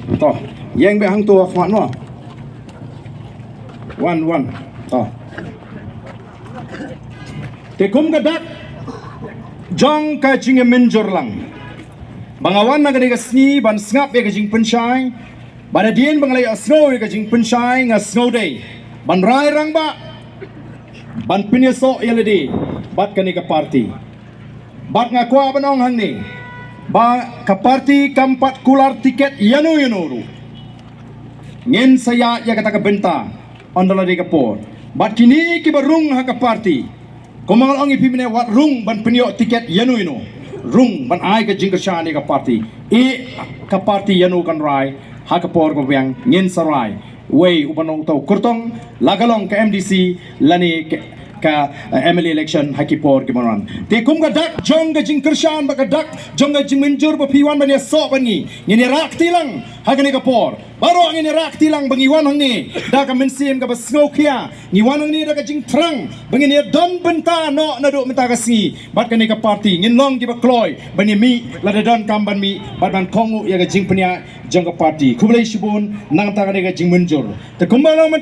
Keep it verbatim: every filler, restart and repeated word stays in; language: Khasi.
To, ïeng beit hangto ha khmat noh. Wan, wan. To. Te kum ka dak jong ka jingmynjur lang ba nga wan ha kane ka sngi ban sngap ïa ka jingpynshai, bad hadien ba nga la ïohsngew ïa ka jingpynshai nga sngewdei ban rai rangbah ban pynïasoh ïa lade bad kane ka party. Bad nga kwah ban ong hangne ba ka party kam pat kular tiket ïano ïano ruh. Ngin sa ïaid ïa kata ka bynta hynda la dei ka por. Bad kine kiba rung ha ka party, kumba nga la ong ïa phi mynne, wat rung ban pynïoh tiket ïano ïano. Rung ban ai ka jingkyrshan ïa ka party. Ïa ka party ïano kan rai ha ka por ba biang, ngin sa rai. Wei uba nongthaw kyrtong, la ka long ka M D C lane ka, ka, eh, M L A election ha ki por kiban wan. Te kum ka dak jong ka jingkyrshan bad ka dak jong ka jingmynjur ba phi wan ban ïasoh bad ngi, ngin ïarah kti lang ha kane ka por. Baroh ngin ïarah kti lang ba ngi wan hangne da ka mynsiem kaba sngewkhia, ngi wan hangne da ka jingthrang ba ngin ïadon bynta noh naduh mynta ka sngi bad kane ka party. Ngin long kiba kloi ban ïamih lada donkam ban mih bad ban kohnguh ïa ka jingpynïaid jong ka party. Khublei shibun nangta kane ka jingmynjur. Te kumba long mynta